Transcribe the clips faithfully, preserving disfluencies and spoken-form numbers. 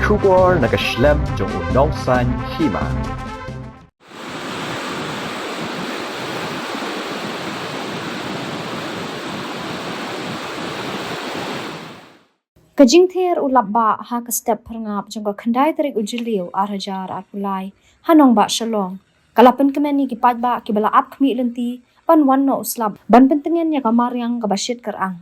Khubor na ka shlem jong u nongsan hima. Ka jingther u lap bah ha ka step phyrngap jong ka khyndai tarik u Jylliew ar hajar arphew lai ha nongbah Shillong ka la pynkmen ïa ki paidbah kiba la ap khmih lynti ban wan noh u slap ban pyntngen ïa ka mariang kaba shit kyrang.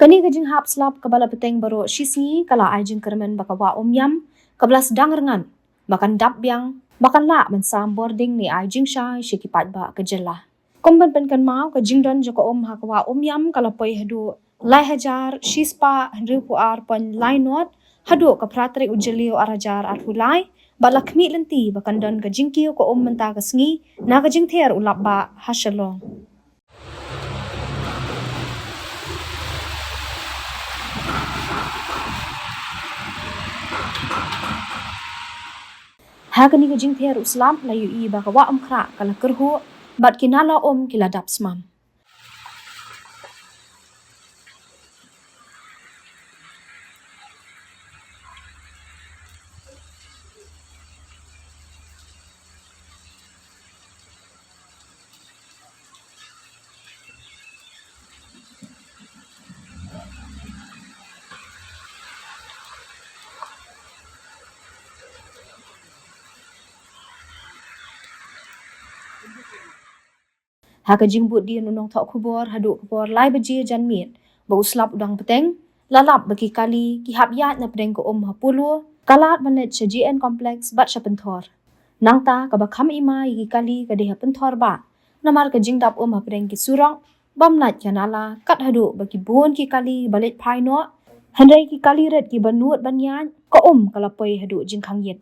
Kane ka jinghap slap kaba la bteng baroh shisngi ka la ai jingkyrmen ba ka wah Umiam kaba la sdang rngan ba kan dap biang ba kan lah ban sam bording ne ai jingshai sha ki paidbah ka jylla. Kum ban pynkynmaw, ka jingdon jong ka um ha ka wah Umiam ka la poi haduh lai hajar shispah hynriewphew ar point lai nod haduh ka phra tarik u Jylliew ar hajar arphew lai bad la khmih lynti ba kan don ka jingkiew ka um mynta ka sngi na ka jingther u lap bah ha Shillong. Ha kane ka jingther u slap la ïohi ba ka wah Umkhrah ka la kyrhuh bad ki nala um ki la dap smam. Ha ka jingbud dien u nongthoh khubor haduh ka por lai baje janmiet ba u slap u dang bteng, la lap ba ki kali ki hap ïaid na pdeng ka um ha Polo, ka lad ban leit sha J N Complex bad sha Pynthor. Nangta kaba kham i ma ïa ki kali ka dei ha Pynthor bah namar ka jingdap um ha pdeng ki surok bym lait ka nala kat haduh ba ki bun ki kali ba leit phai noh. Hynrei ki kali rit kiba nud ban ïaid, ka um ka la poi haduh jingkhang ïit.